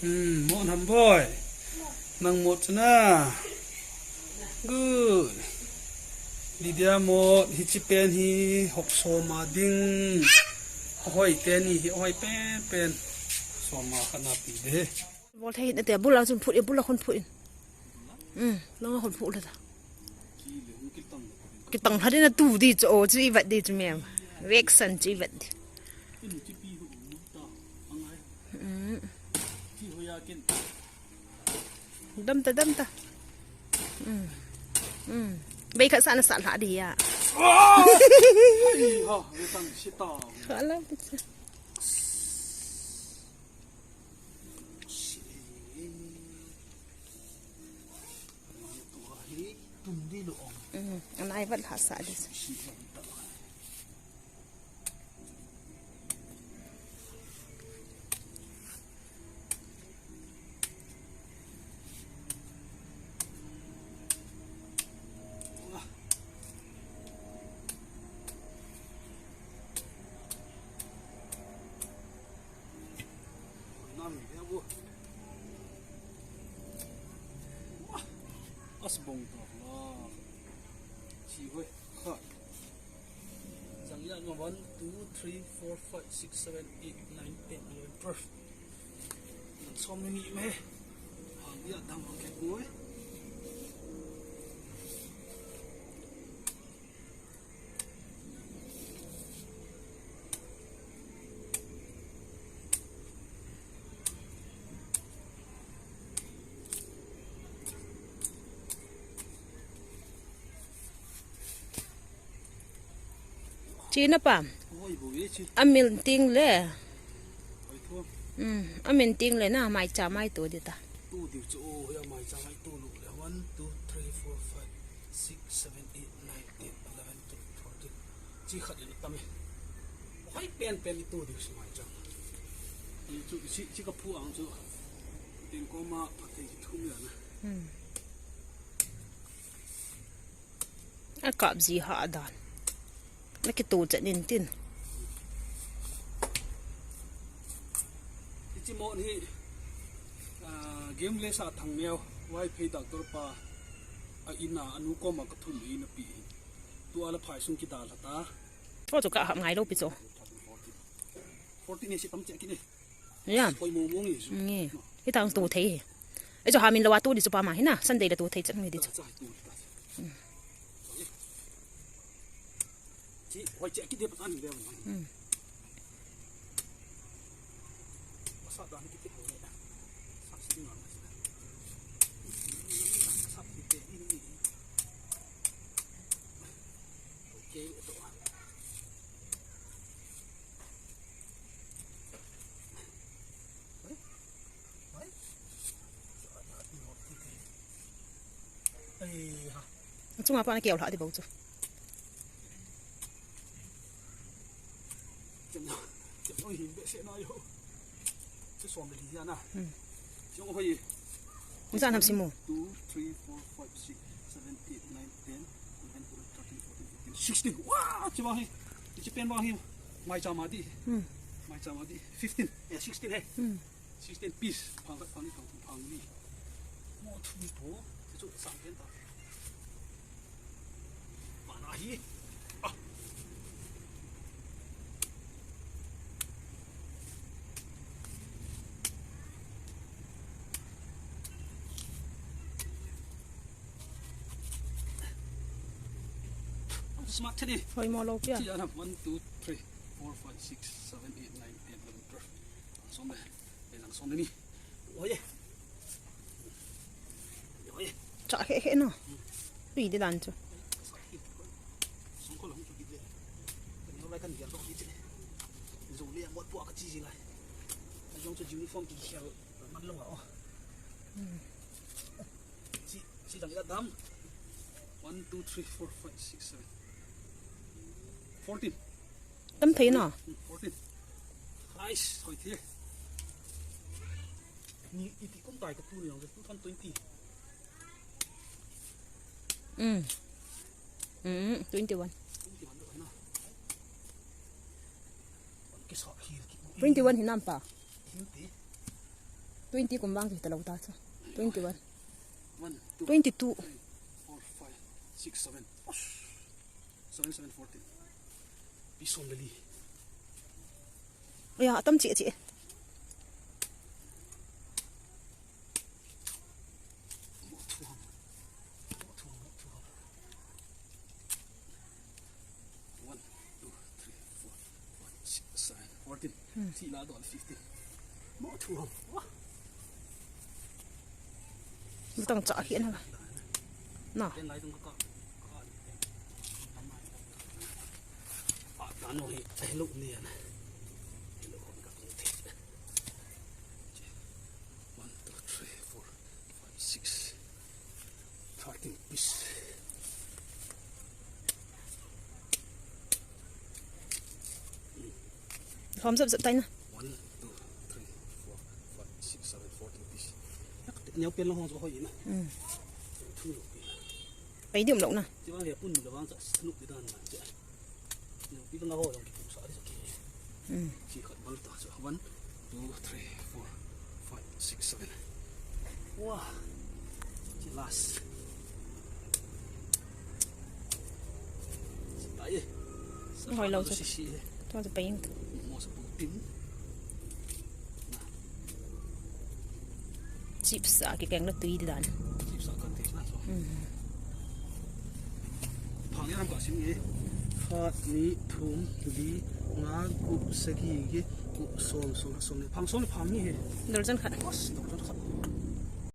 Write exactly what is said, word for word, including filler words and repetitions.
Hmm, mot ham boy. Nang mot chu na. Good. Lydia mot, hichi pen hi hop som a ding. Hoi teni hi hoi pen pen. Som a khat na pi de. Bol thei na te, bul a chun phut in, bul a khun phut in. Hmm, nang a khun phut la ta. Kitang hladin atu di chu, o, chu i vet di chu mem. Veksan chu i vet di. Hmm. Dam ta, dam ta. Hmm. Hmm. Bei khat sa na sa lha di ya. Khala di chu. Hmm. Anai vat lha sa di. Asbong ta la. Chi hoi. Kha. Jang ya ma one, two, three, four, five, six, seven, eight, nine, ten, eleven, twelve. Som ni me. Hang ya dang ang ke koi. China pa. Oi, bo ye chi. Amin ting le. Oi, thua. Hmm, amin ting le na, mai cha mai to di ta. Tu di chu, o, ya mai cha mai tu lu le. One, two, three, four, five, six, seven, eight, nine, ten, eleven, twelve, thirteen. Chi khat in tam e. Hoi pen pen i tu di chu mai cha. I chu, chi, chi ka phu ang chu. Tin ko ma, pa te thum ya na. Hmm. A kap ji ha dan. Na kitu chat nin tin. Hichi mo hi, ah, game le sa thang neo, wai phei doctor pa, a ina, anu koma ka thum ina pi. Tu ala phai sung ki dal ta. O chu ka hap ngai lo pi chu. Fourteen ni si tam che ki ni. Ya. Koi mo mo ngi su. Nge. Hitang tu thei. Ei chu hamin lo a tu di chu pa ma hi na. Sunday la tu thei chan ngi di chu. Cha, cha, tu di ta. Chi, hoi che ki de pa ni de. Hmm. Sa da ni ki te ko ne. Sa si na. Sa ki te ni ni. Okay, to. Chunga pa na keu lha di bo chu. Jan ham simu. Two, three, four, five, six, seven, eight, nine, ten, eleven, twelve, thirteen, fourteen, fifteen, sixteen. Wow, chi ba hi. Chi pen ba hi. Mai cha ma di. Hmm. Mai cha ma di. Fifteen. Eh, sixteen he. Hmm. Sixteen piece. Phang khat, phang ni, phang thum, phang li. Mo thum po. Chu chu sang pen ta. Pa na hi. Ah. Smart thei ni. Hoi mo lo pia. Chi ana one, two, three, four, five, six, seven, eight, nine, ten, eleven, twelve. Som de. Ei lang som de ni. Oi. Oi. Cha he he no. Tui de dan chu. Som ko lang chu ki de. Kan yo lai kan dia to ki de. Zo le mo pu ka chi ji lai. Jong chu uniform ki khel. Man lo a o. Hmm. Si, si jang ila dam. One, two, three, four, five, six, seven. Fourteen. Tam thei na. Hmm, fourteen. Nice, hoi thei. Ni iti kum tai ka tu ni jong two thousand twenty. Hmm. Hmm, twenty-one. Twenty-one lo na. Twenty-one hi nam pa. Hindi. Twenty kum vang kita lo ta chu. Twenty-one. One, two, twenty-two. Three, four, five, six, seven. Osh. Seven, seven, fourteen. Piece only. Ya, atam chi chi. One, two, three, four, five, six, seven, fourteen. Hmm. Thih la dol fifteen. Mo thu ham. Wah. Lutang cha hi na. Na. Ten lai tung ka ka. Ka. Ah, ta no hi. Hello ni na. Hello ka kung te. One, two, three, four, five, six. Thirteen piece. Hom sap sap tai na. One, two, three, four, five, six, seven, fourteen piece. Yak te, neo pen lo hong zo hoi na. Hmm. Thu lo pen. Pai diom lo na. Ti bang he pun lo bang sa snu pi dan na. Ti. Neo pi bang ho jong ki pu sa di sa ki. Hmm. Chi khat bal ta sa. One, two, three, four, five, six, seven. Wah. Chi last. Chi tai. Hoi lo sa. Si si. Tua sa paint. Mo sa putin. Chips a kikeng na tui dan. Chips a kan tui na so. Hmm. Phang ni ram ka sim ni. Khat, ni, thum, li, nga, gup, sagi, gi, gup, som, som, som ni. Phang som ni phang ni he. Dorjan khat. Bas, dorjan khat.